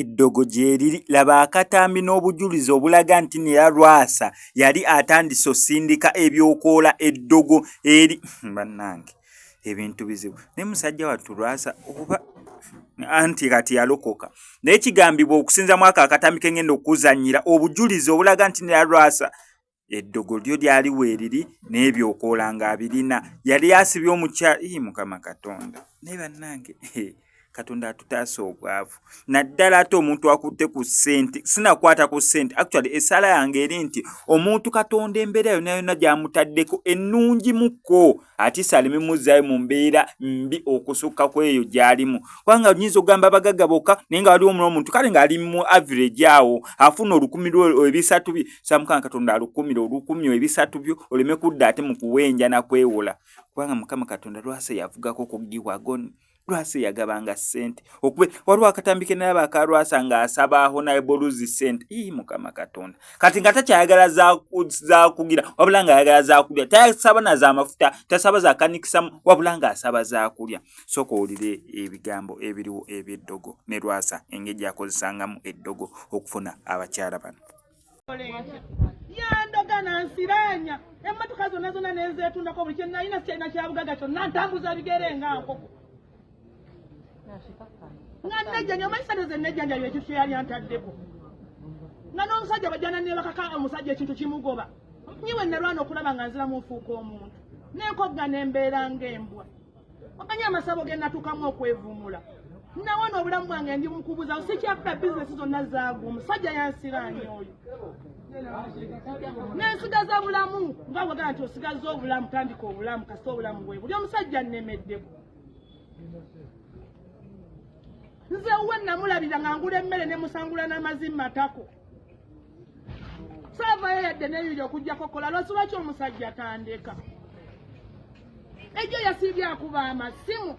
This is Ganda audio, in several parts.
Eddogo gyeriri laba akatambi n'obujulizi obulaga nti nera Lwasa yali atandise osindika ebyokoola eddogo eri bannange ebintu bizibu naye musajja wattu Lwasa oba anti kati yalokoka naye kigambibwa okusinza mwaka akatambi kengenda okuzanyira obujulizi obulaga nti nera Lwasa Eddogo lyo lyali weeriri n'ebyokoola ng'abirina. Yali asibye omukyala. Ii Mukama Katonda. Naye bannange Katonda atutaasa obwavu. Naddala ate omuntu akutte ku ssente. Sinakwata ku ssente. Actually essaala yange eri nti omuntu Katonda embeera yonna yonna gy'amutaddeko ennungimukko atisa aleme muzzaayo mu mbeera mbi okusukka ku eyo gy'alimu kubanga nyinza okugamba abagagga bokka naye nga waliwo omuntu kale ng'ali mu average awo afuna olukumi lwo ebisatu bye samukama katonda alukumire olukumi ebisatu byo oleme kudda ate mu kuwenja na kwewola kubanga mukama katonda lwase yavugako ku giwagoni Lwasa yagabanga ssente okube waliwo akatambi ke nalaba aka Lwasa ng'asaba Honorable Luzzi ssente ii Mukama Katonda kati nga takyayagala zakugira wabula ng'ayagala zakulya tasaba na za mafuta tasaba za kanikisamu wabula ng'asaba zakulya sooka owulire ebigambo ebiriwo eby'eddogo ne Lwasa engeri gy'akozesangamu eddogo okufuna abakyala bano. Yandoga nansiraanya emmotoka zonna zonna nenzeetundako buli kyenalina sikyalina kyabugaga kyonna ntambuza bigere nga nkoko nga nejjanja omanyi sente ze nejjanjabira ekintu kyeyali antaddeko nga n'omusajja bajjana nebakaka omusajja ekintu kimugoba nyiwe nalwana okulaba nga nziramu nfuuka omuntu nenkogga nembeera ng'embwa omanyi amasabo ge natuukamu okwevumula nawona obulamu bwange ndi mukubuza sikyafuna bizinesi zonna zaagu omusajja yansiraanye oyo nensigaza bulamu nga bwegala nti osigaza obulamu tandika obulamu kasita obulamu bwe buli omusajja nnemeddeko nze wuwe namulabira nga ngula emmere ne musangula n'amazi matako saavayo yadde nebiri okujjako kola lwasi lwaki omusajja tandeka ejo yasiibye akuba amasimu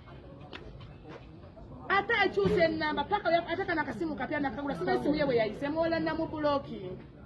ate akyusa enamba paka ate kana akasimu kapya nakagula simanyi simu ye bwe yayise mwola namubulokinga.